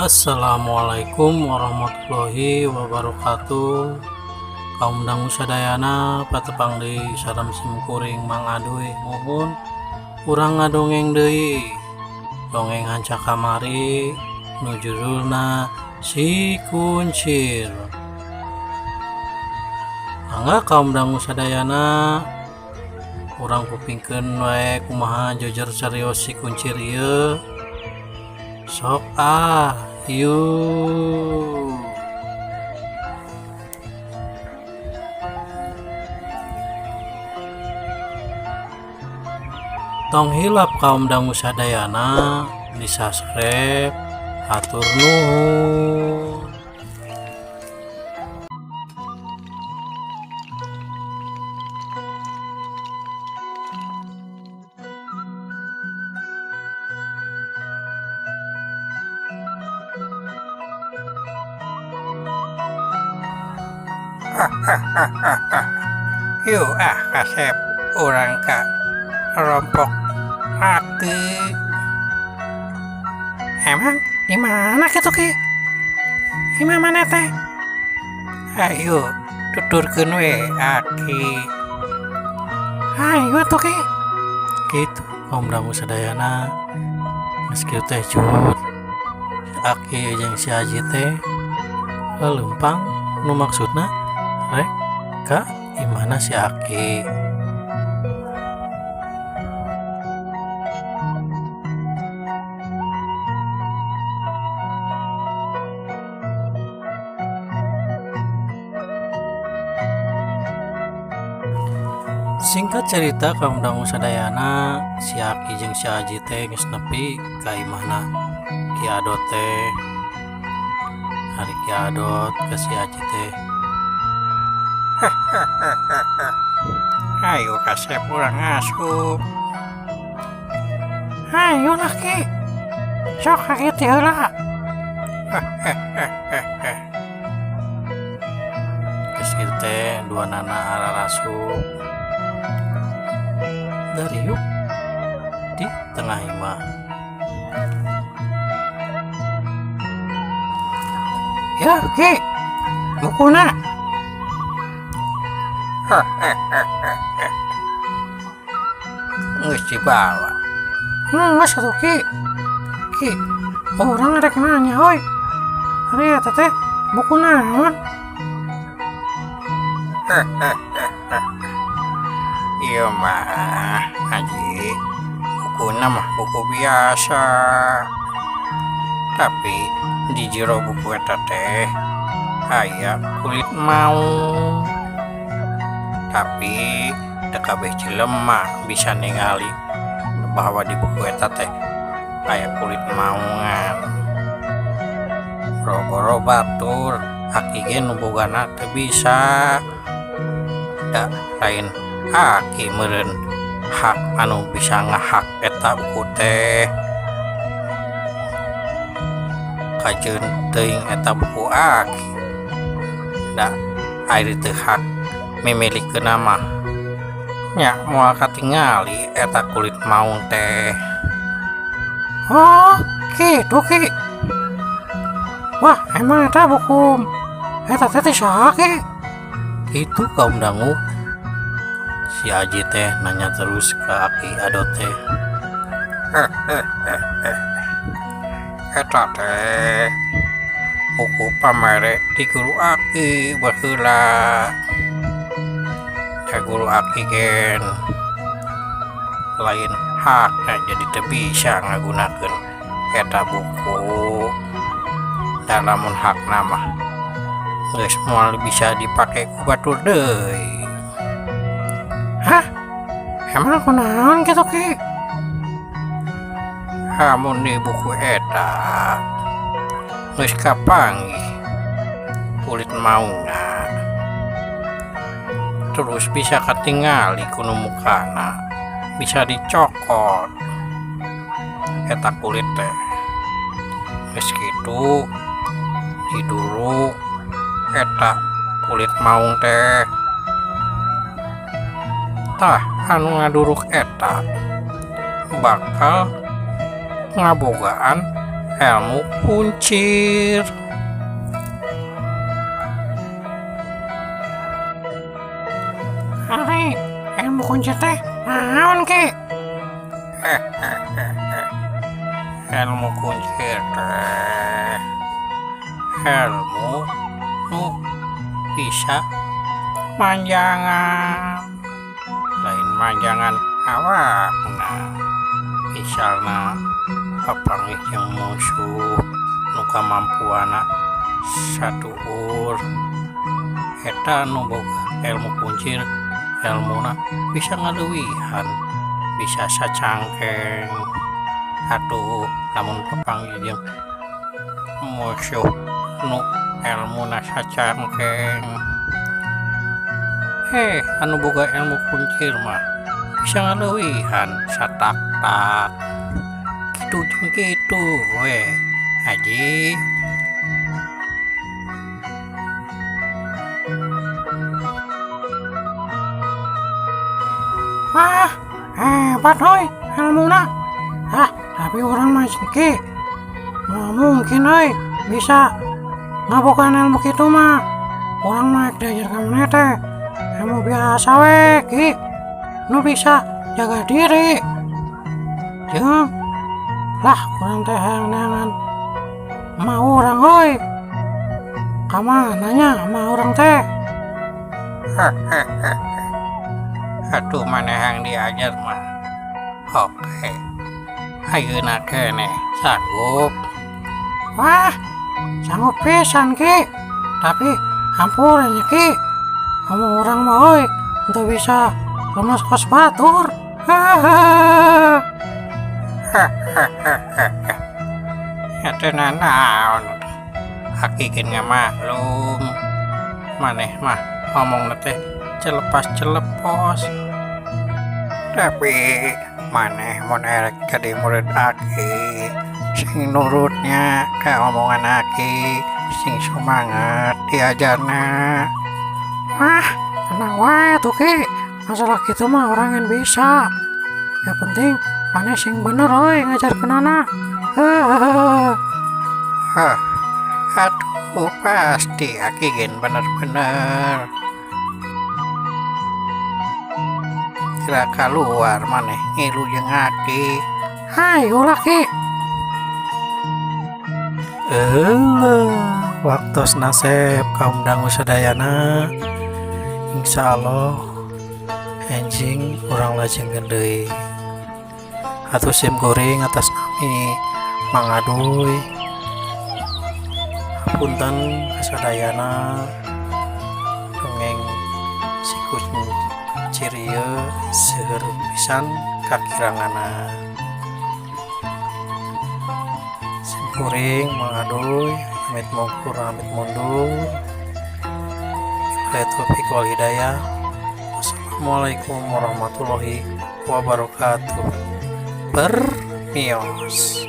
Assalamualaikum warahmatullahi wabarakatuh. Kaum dangu sadayana patepang deui sareng simkuring Mang Aduy muhun urang ngadongeng deui. Dongeng hanca kamari nu judulna Si Kuncir. Mangga kaum dangu sadayana urang kupingkeun wae kumaha jojer carios si kuncir ieu. Sok ah, yuk. Tong hilap kaum dangu sadayana di subscribe hatur nuhun. Yuk ah kasep urang ka rompok aki. Emang di mana kitu Ki? Imah mana teh? Ayo tuturkeun we aki. Ayo atuh Ki. Kitu kaum dangu sadayana geus kieu teh cut aki jeung si Aji teh leumpang nu maksudna rek ka imahna si aki. Singkat cerita kaum dangu sadayana si Aki jeung si Aji teh geus nepi ka imahna Ki Adot teh. Ari Ki Adot ka si Aji teh. Ayo kasep urang asup. Ayo lah Ki. Sok aki teh heula. Geus kitu teh duanana ararasup dariuk di tengah imah. Ya Ki, bukuna. Geus dibawa. Geus atuh Ki. Ki, urang rek nanya euy. Ari eta teh buku naon? Ieu mah Haji, bukuna mah buku biasa. Tapi di jero buku eta teh aya kulit maung. Tapi teu kabeh jelema bisa ningali bahwa di buku eta teh aya kulit maungan. Boro-boro batur, aki ge nu bogana teu bisa. Da lain aki meureun hak anu bisa ngahak eta buku teh. Kajeun teuing eta buku aki. Da ari teu hak mimilikeunna mah nya moal katingali eta kulit maung teh. Oh, kitu Ki. Wah, emang eta buku eta teh saha Ki? Kitu kaum dangu. Si Aji teh nanya terus ka Aki Adot teh. Eta teh buku pamere ti guru aki baheula. Da guru aki gen lain hakna jadi teu bisa ngagunakeun eta buku. Da lamun hakna mah geus moal bisa dipake ku batur deui. Hah? Emang kunaon kitu Ki? Amun di buku eta geus kapanggih kulit maungna. Terus bisa katingali ku nu mukana, bisa dicokot eta kulit teh. Geus kitu diduruk eta kulit maung teh. Tah anu ngaduruk eta bakal ngabogaan Ilmu kuncir. Ari ilmu kuncir teh naon, Ki? Ilmu kuncir teh ilmu nu bisa manjangan, lain manjangan awakna. Misalna papanggih jeung musuh nu kamampuanna satuhur, eta nu boga ilmu kuncir elmuna bisa ngaleuwihan, bisa sacangkeng. Atuh lamun papanggih jeung musuh nu elmuna sacangkeng, anu boga ilmu kuncir mah bisa ngaleuwihan satak-tak. Kitu jeung kitu we, Haji. Wah, hebat euy ilmuna. Ah, tapi urang mah, Ki, moal mungkin euy bisa ngabogaan ilmu kitu mah. Urang mah diajar ka maneh teh ilmu biasa we, Ki, nu bisa jaga diri. Jeung lah urang teh hayang neangan emak urang euy. Ka mana nya emak urang teh? Atuh maneh hayang diajar mah oke, ayeuna keneh sanggup? Wah, sanggup pisan, Ki. Tapi hampura nya, Ki, ngomong urang mah euy teu bisa lemes kos batur. Hahaha. Teu nanaon, Aki ge ngamaklum maneh mah ngomongna teh celepas-celepos. Tapi maneh mun erek jadi murid Aki, sing nurut nya ka omongan Aki, sing sumanget diajarna. Wah, tenang wae tuh, Ki, masalah kitu mah urang ngan bisa. Yang penting maneh sing bener euy ngajarkeunana. Hahaha. Hah, atuh pasti Aki gen bener-bener. Kira kaluar maneh ngilu jeung Aki. Hayu lah, Ki. Eueuh, waktosna sep kaum dangu sadayana. Insyaallah enjing urang lajengkeun deui. Atuh sim kuring atas nami Mang Aduy. Hapunten kasadayana, dongeng si kuncir ieu seueur pisan kakiranganna. Sim kuring Mang Aduy amit mungkur amit mundur. Billahi taufik wal hidayah. Wassalamualaikum warahmatullahi wabarakatuh. Permios.